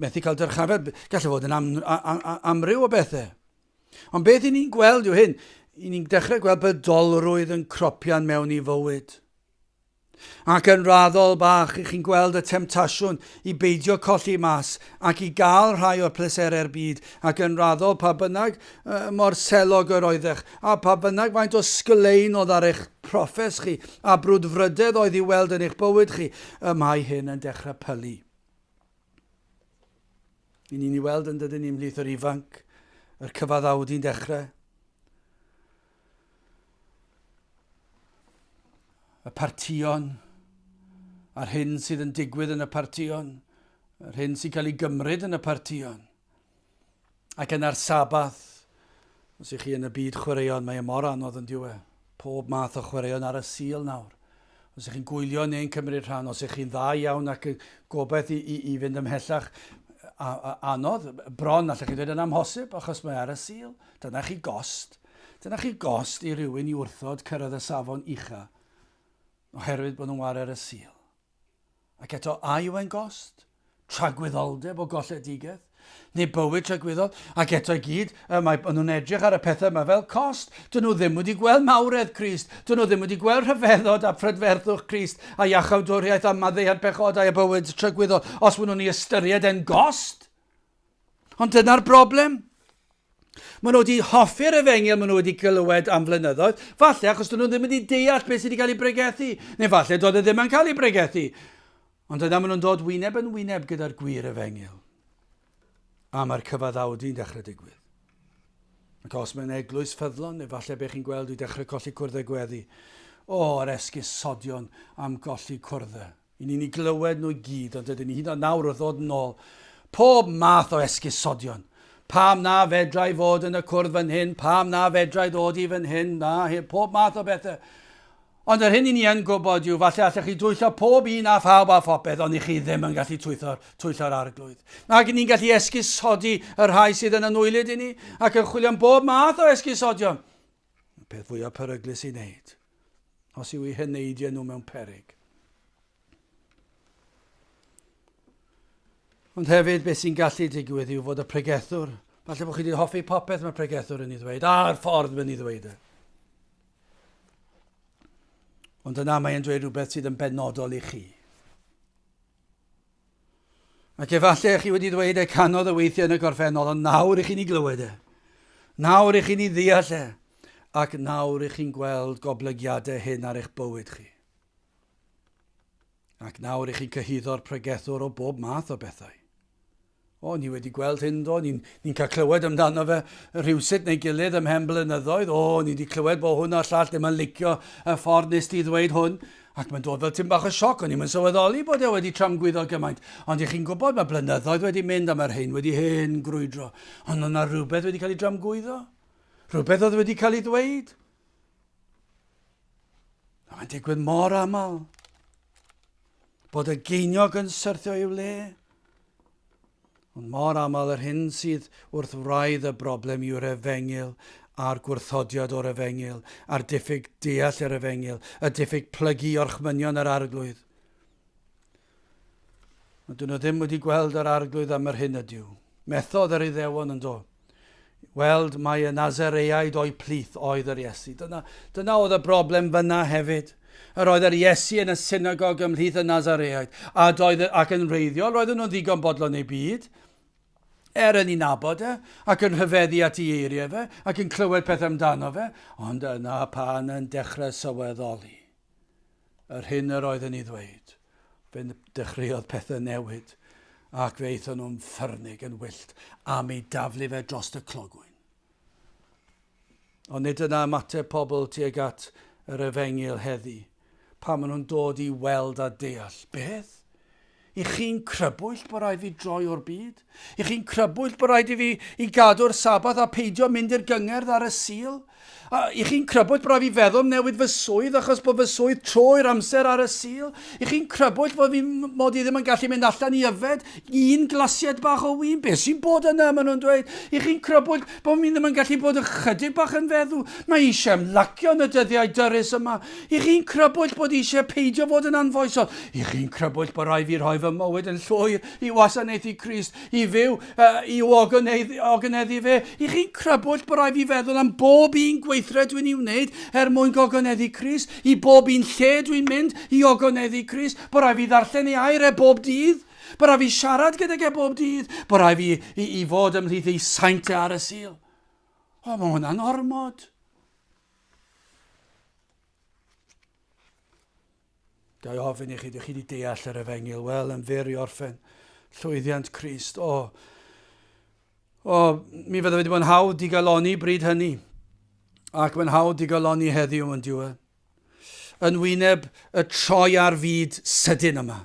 Methu cael dyrchafiad, gallu fod yn am, am, amryw o bethau. Ond beth i ni'n gweld yw hyn, i ni'n dechrau gweld bydolrwydd yn cropian mewn i fywyd. Ac yn raddol bach, i chi'n gweld y temtasiwn i beidio colli mas ac i gael rhai o'r pleserau'r byd, ac yn raddol pa bynnag uh, mor selog yr oeddech, a pa bynnag faint o sglein oedd ar eich proffes chi, a brwdfrydedd oedd i'w weld yn eich bywyd chi, y mae hyn yn dechrau pylu. I ni'n ei weld yn dydyn ni ymhlith yr ifanc, yr cyfaddawdu'n dechrau. Y partïon, a'r hyn sydd yn digwydd yn y partïon, yr hyn sy'n cael ei gymryd yn y partïon. Ac yna'r Sabath, os ych chi yn y byd chwaraeon, mae e mor anodd yn diwe. Pob math o chwaraeon ar y Sul nawr. Os ych chi'n gwylio neu'n cymryd rhan, os ych chi'n dda iawn ac yn gobeith i, i, i fynd ymhellach, a, a, anodd, bron, allech chi ddweud yn amhosib, achos mae ar y Sul. Dyna chi gost. Dyna chi gost i rywun i wrthod cyrraedd y safon ucha, oherwydd bod nhw'n wario ar y Sul. Ac eto, a yw e'n gost? Tragwyddoldeb o golledigaeth? Neu bywyd tragwyddol? Ac eto i gyd, y mae nhw'n edrych ar y pethau yma fel cost. Dyn nhw ddim wedi gweld mawredd Crist. Dyn nhw ddim wedi gweld rhyfeddod a phrydferthwch Crist a iachawdwriaeth a maddeuant pechodau a bywyd tragwyddol os maen nhw'n ei ystyried e'n gost. Ond dyna'r broblem. Maen nhw wedi hoffi'r efengyl maen nhw wedi glywed am flynyddoedd, falle achos dyn nhw ddim wedi deall beth sydd wedi cael ei bregethu, neu falle doedd e ddim yn cael ei bregethu. Ond yna maen nhw'n dod wyneb yn wyneb gyda'r gwir efengyl. A mae'r cyfaddawdu'n dechrau digwydd. Ac os mae'n eglwys ffyddlon, efallai be chi'n gweld yw dechrau colli cwrddau gweddi. O, yr esgusodion am golli cwrddau. I ni'n ei glywed nhw i gyd, ond dydyn ni hyd yn oed nawr wrth ddod yn ôl. Pob math o esgusodion. Pam na fedrai fod yn y cwrdd fan hyn, pam na fedrai ddod i fan hyn, na, pob math o bethau. Ond yr hyn i ni yn gwybod yw, falle allech chi dwyllo pob un a phawb a phopeth, ond i chi ddim yn gallu twyllo'r twyllo arglwydd. Ac ni'n gallu esgusodi y rhai sydd yn anwylyd i ni, ac yn chwilio am bob math o esgusodion. Y peth fwyaf peryglus i wneud, os yw eu heneidiau nhw mewn peryg. Ond hefyd, beth sy'n gallu digwydd yw fod y pregethwr, falle bod chi wedi hoffi popeth mae'r pregethwr yn ei ddweud, a'r ffordd mae'n ei ddweud e. Ond yna mae'n dweud rhywbeth sydd yn benodol i chi. Ac efallai chi wedi dweud e canodd y weithiau yn y gorffennol, ond nawr i chi'n ei glywed e. Nawr i chi'n ei ddeall e. Ac nawr i chi'n gweld goblygiadau hyn ar eich bywyd chi. Ac nawr i chi'n cyhuddo'r pregethwr o bob math o bethau. O, ni wedi gweld hyn do, ni'n ni cael clywed amdano fe rhywsut neu gilydd ymhen blynyddoedd. O, ni wedi clywed bod hwn a'r llall ddim yn licio y ffordd nes di ddweud hwn. Ac mae'n dod fel tim bach o sioc, o'n i'n sylweddoli bod e wedi tramgwyddo gymaint. Ond i chi'n gwybod, mae blynyddoedd wedi mynd a mae'r hyn wedi hen grwydro. Ond yna rhywbeth wedi cael ei dramgwyddo. Rhywbeth oedd wedi cael ei ddweud. A mae'n digwydd mor aml bod y geiniog yn syrthio i'w le. Ond mor aml yr hyn sydd wrth wraidd y broblem yw'r efengyl a'r gwrthodiad o'r efengyl, a'r diffyg deall yr efengyl, y diffyg plygu i orchmynion yr Arglwydd. Ond dyn nhw ddim wedi gweld yr Arglwydd am yr hyn ydyw. Methodd yr Iddewon yn do. Weld mai y Nazareaid o'u plith oedd yr Iesu. Dyna, dyna oedd y broblem fyna hefyd. Yr oedd yr Iesu yn y synagog ymhlith y Nazareaid, a doedd, ac yn wreiddiol roedden nhw'n ddigon bodlon eu byd, er yn ei nabod e, ac yn rhyfeddu at ei eiriau fe, ac yn clywed pethau amdano fe, ond yna pan yn dechrau sylweddoli yr hyn yr oedd yn ei ddweud, fe dechreuodd pethau newid, ac fe aethon nhw'n ffyrnig yn wyllt am ei daflu fe dros y clogwyn. Ond nid yna ymateb pobl tuag at yr efengyl heddi, pan maen nhw'n dod i weld a deall. Beth? I chi'n crybwyll bod rhaid fi droi o'r byd? I chi'n crybwyll bod rhaid i fi i gadw'r Sabath a peidio mynd i'r gyngerdd ar y Sul? A i chi'n crybwyll bod rhaid fi feddwl newid fy swydd achos bod fy swydd trwy'r amser ar y Sul? I chi'n crybwyll bod fi mod i ddim yn gallu mynd allan i yfed un glasied bach o win? Beth sy'n bod yna, maen nhw'n dweud. I chi'n crybwyll bod fi ddim yn gallu bod ychydig bach yn feddw? Mae eisiau ymlacio yn y dyddiau dyrys yma. I chi'n crybwyll bod eisiau peidio fod yn anfoesol. I chi'n crybwyll bod rhaid fi rhoi fy mywyd yn llwyr i wasanaethu Crist, i fyw, uh, i ogoneddu, ogoneddu fe. I chi'n crybwyll bod rhaid fi feddwl am bob un gweithred dwi'n ei wneud er mwyn gogoneddu Crist, i bob un lle dwi'n mynd i ogoneddu Crist, bod rhaid fi ddarllen ei air e bob dydd, bod rhaid fi siarad gydag e bob dydd, bod rhaid fi i, i fod ymhlith ei saint e ar y Sul. O, mae hwnna'n ormod. Ga i ofyn i chi, ydych chi wedi deall yr efengyl? Wel, yn fyr i orffen, llwyddiant Crist. O, o, mi fydde wedi bod yn hawdd digalonni bryd hynny. Ac mae'n hawdd digalonni heddiw yn diwedd. Yn wyneb y troi ar fyd sydyn yma.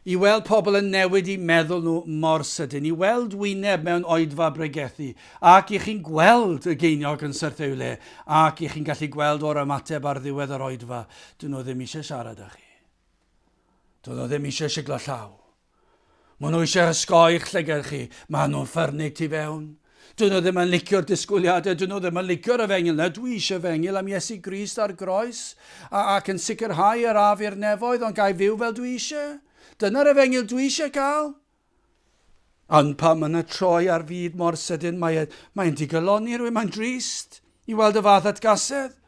I weld pobl yn newid eu meddwl nhw mor sydyn, i weld wyneb mewn oedfa bregethu, ac i chi'n gweld y geiniog yn syrthio i'w le, ac i chi'n gallu gweld o'r ymateb ar ddiwedd yr oedfa, dyn nhw ddim eisiau siarad â chi. Dyn nhw ddim eisiau siglo llaw. Maen nhw eisiau ysgoi'ch llygad chi. Maen nhw'n ffyrnig tu fewn. Dyn nhw ddim yn licio'r disgwyliadau, dyn nhw ddim yn licio'r efengyl. Na, dwi eisiau efengyl am Iesu Grist ar groes a, ac yn sicrhau yr af i'r nefoedd, ond gai fyw fel dwi eisiau. Dyna'r efengyl dwi eisiau cael. Ond pan mae'n y troi ar fyd mor sydyn, mae'n e, mae digalonni rhywun, mae'n drist i weld y fath atgasedd.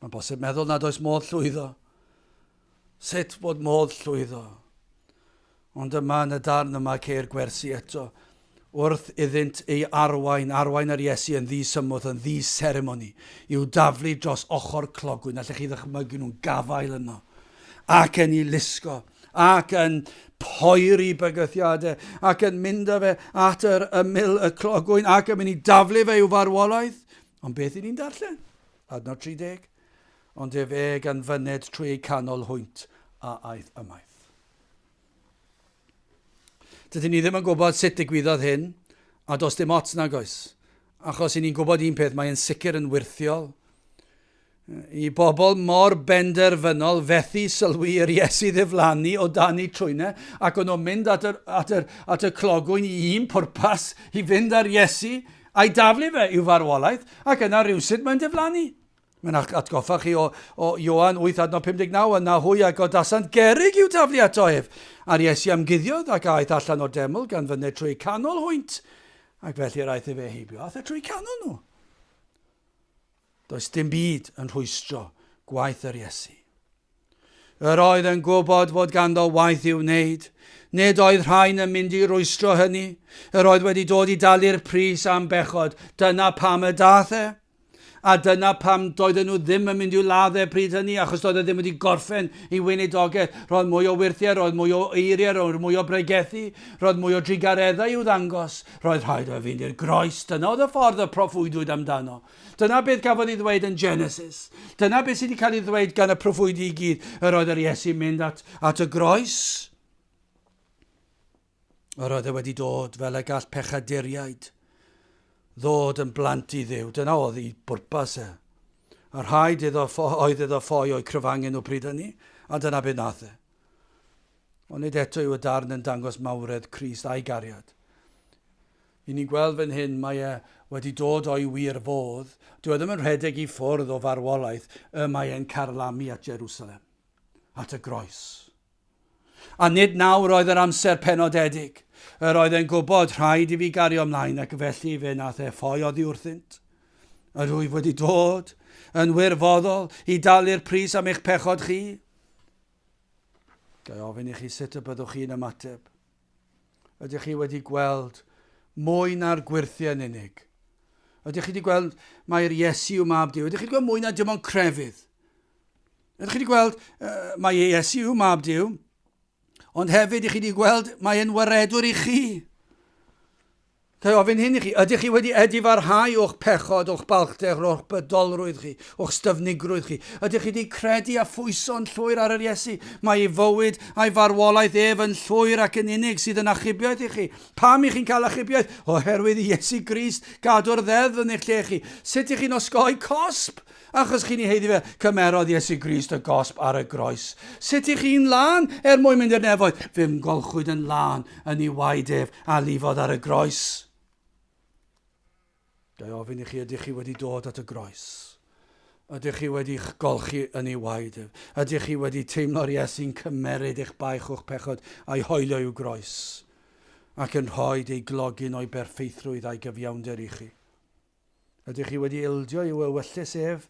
Mae'n bosib meddwl nad oes modd llwyddo. Sut bod modd llwyddo? Ond yma yn y darn yma ceir gwersi eto. Wrth iddynt ei arwain, arwain yr Iesu yn ddi-symwth, yn ddi-seremoni, i'w daflu dros ochr clogwyn, allech chi ddychmygu nhw'n gafael yno, ac yn ei lusgo, ac yn poeri bygythiadau, ac yn mynd â fe at yr ymyl y clogwyn, ac yn mynd i daflu fe i'w farwolaeth. Ond beth i ni'n darllen? Adnod 30. Ond ef e gan fyned trwy eu canol hwynt a aeth ymaith. Dydyn ni ddim yn gwybod sut digwyddodd hyn, a does dim ots nag oes. Achos i ni'n gwybod un peth, mae'n sicr yn wyrthiol. I bobl mor benderfynol fethu sylwi i'r Iesu ddiflannu o dan eu trwynau, ac o'n nhw'n mynd at yr, at yr, at y clogwyn i un pwrpas, i fynd ar Iesu, a'i daflu fe i'w farwolaeth, ac yna rhywsut mae'n diflannu. Mae'n atgoffa chi o, o Ioan 8 adnod 59, yna hwy a godasant gerrig i'w taflu ato ef. A'r Iesu amguddiodd ac aeth allan o'r deml gan fyned trwy canol hwynt. Ac felly yr aeth efe heibio, aeth e trwy canol nhw. Does dim byd yn rhwystro gwaith yr Iesu. Yr oedd yn gwybod fod ganddo waith i'w wneud. Nid oedd rhain yn mynd i rwystro hynny. Yr oedd wedi dod i dalu'r pris am bechod. Dyna pam y dath e. A dyna pam doedden nhw ddim yn mynd i'w ladd e pryd hynny, achos doedd e ddim wedi gorffen ei weinidogaeth. Roedd mwy o wyrthiau, roedd mwy o eiriau, roedd mwy o bregethu, roedd mwy o drugareddau i'w ddangos. Roedd rhaid o fynd i'r groes. Dyna oedd y ffordd y proffwydwyd amdano. Dyna beth gafodd ei ddweud yn Genesis. Dyna beth sydd wedi cael ei ddweud gan y proffwydi i gyd. Yr oedd yr Iesu'n mynd at, at y groes. Yr oedd e wedi dod fel y gall pechaduriaid ddod yn blant i Dduw. Dyna oedd ei bwrpas e. A rhaid iddo ffo, oedd iddo ffoi o'i cryfangen nhw pryd hynny, a dyna beth nath e. Ond nid eto yw y darn yn dangos mawredd Crist a'i gariad. I ni'n gweld fan hyn, mae e wedi dod o'i wir fodd. Dyw e ddim yn rhedeg i ffwrdd o farwolaeth, y mae e'n carlamu at Jerusalem, at y groes. A nid nawr oedd yr amser penodedig. Yr oedd e'n gwybod rhaid i fi gario ymlaen ac felly fe nath e ffoi oddi wrthynt. Yr wyf wedi dod yn wirfoddol i dalu'r pris am eich pechod chi. Ga i ofyn i chi sut y byddwch chi'n ymateb? Ydych chi wedi gweld mwy na'r gwyrthiau yn unig? Ydych chi wedi gweld mai'r Iesu yw mab Duw? Ydych chi wedi gweld mwy na dim ond crefydd? Ydych chi wedi gweld uh, mai Iesu yw mab Duw? Ond hefyd, ych chi wedi gweld mae e'n waredwr i chi. Ga i ofyn hyn i chi, ydych chi wedi edifarhau o'ch pechod, o'ch balchder, o'ch bydolrwydd chi, o'ch styfnigrwydd chi? Ydych chi wedi credu a phwyso'n llwyr ar yr Iesu? Mae ei fywyd a'i farwolaeth ef yn llwyr ac yn unig sydd yn achubiaeth i chi. Pam i chi'n cael achubiaeth? Oherwydd i Iesu Grist gadw'r ddeddf yn eich lle chi. Sut i chi'n osgoi cosb? Achos chi'n ei haeddu fe, cymerodd Iesu Grist y gosb ar y groes. Sut i chi'n lân er mwyn mynd i'r nefoedd? Fe'm golchwyd yn lân yn ei waed ef a lifodd ar y groes. Ga i ofyn i chi, ydych chi wedi dod at y groes? Ydych chi wedi'ch golchi yn ei waed ef? Ydych chi wedi teimlo'r Iesu'n cymeryd eich baich o'ch pechod a'i hoelio i'w groes ac yn rhoi ei glogyn o'i berffeithrwydd a'i gyfiawnder i chi? Ydych chi wedi ildio i'w ewyllys ef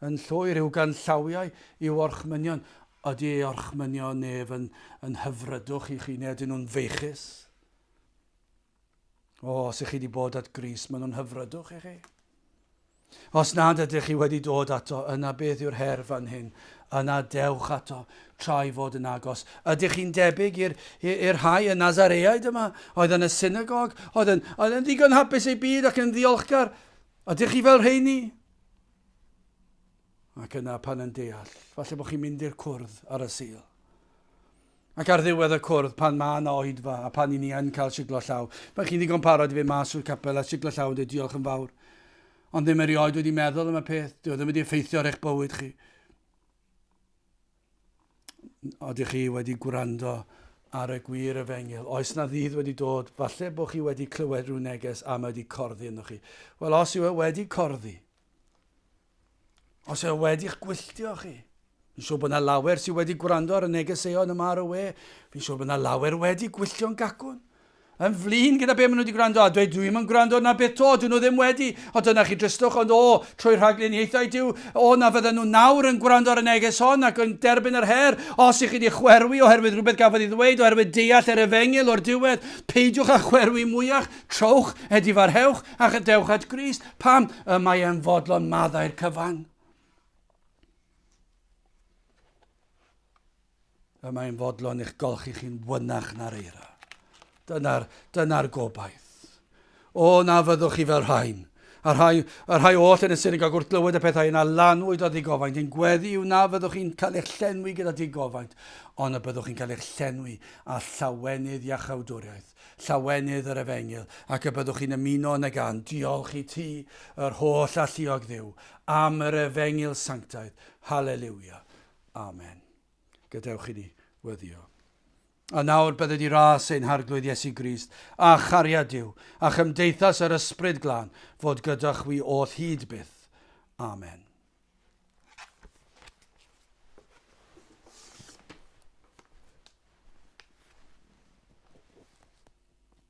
yn llwyr, i'w ganllawiau, i'w orchmynion? Ydy ei orchmynion ef yn, yn hyfrydwch i chi, neu ydyn nhw'n feichus? O, os ych chi wedi bod at Grist, maen nhw'n hyfrydwch i chi. Os nad ydych chi wedi dod ato, yna beth yw'r her fan hyn? Yna dewch ato, tra i fod yn agos. Ydych chi'n debyg i'r, i'r rhai y Nazareaid yma, oedd yn y synagog, oedd yn, oedd yn ddigon hapus eu byd ac yn ddiolchgar? Ydych chi fel rheini? Ac yna pan yn deall, falle bod chi'n mynd i'r cwrdd ar y Sul. Ac ar ddiwedd y cwrdd, pan mae yna oedfa a pan i ni yn cael siglo llaw, mae chi'n ddigon parod i fynd mas o'r capel a siglo llaw yn dweud diolch yn fawr. Ond ddim erioed wedi meddwl am y peth, dyw e ddim wedi effeithio ar eich bywyd chi. Ydych chi wedi gwrando ar y gwir efengyl? Oes na ddydd wedi dod, falle bod chi wedi clywed rhyw neges a mae wedi corddi ynddo chi. Wel, os yw e wedi corddi, Os yw e wedi'ch gwylltio chi, fi'n siŵr bod yna lawer sydd wedi gwrando ar y negeseuon yma ar y we, fi'n siŵr bod yna lawer wedi gwylltio'n gacwn. Yn flin gyda be maen nhw wedi gwrando a dweud dwi'm yn gwrando na beth to, dyn nhw ddim wedi. O dyna chi dristwch, ond o, trwy rhagluniaethau Duw, o na fydden nhw nawr yn gwrando ar y neges hon ac yn derbyn yr her. Os ych chi wedi chwerwi oherwydd rhywbeth gafodd ei ddweud, oherwydd deall yr efengyl o'r diwedd, peidiwch â chwerwi mwyach, trowch, edifarhewch, a chadewch at Grist. Pam? Y mae e'n fodlon maddau'r cyfan. Y mae'n fodlon eich golchi chi'n wynach na'r eira. Dyna'r dyna gobaith. O, na fyddwch chi fel rhain. A rhai, a rhai oll yn y synagog wrth glywed y pethau yna lanwyd o ddigofaint. Yn gweddi yw na fyddwch chi'n cael eich llenwi gyda digofaint, ond y byddwch chi'n cael eich llenwi â llawenydd iachawdwriaeth. llawenydd yr Efengyl, ac y byddwch chi'n ymuno yn y gân, Diolch i ti, yr holl alluog Dduw, am yr Efengyl sanctaidd. Haleliwia. Amen. Gadewch i ni weddio. A nawr bydded i ras ein Harglwydd Iesu Grist, a chariad Duw, a chymdeithas yr Ysbryd Glân, fod gyda chwi oll hyd byth. Amen.